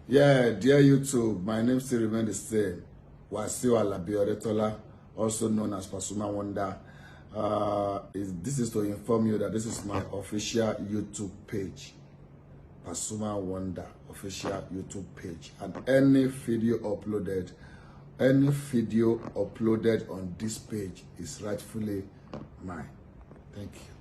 Yeah, dear YouTube, my name still remains the same. Wasiu Alabi Oretola, also known as Pasuma Wonder. This is to inform you that this is my official YouTube page. Pasuma Wonder official YouTube page. And any video uploaded on this page is rightfully mine. Thank you.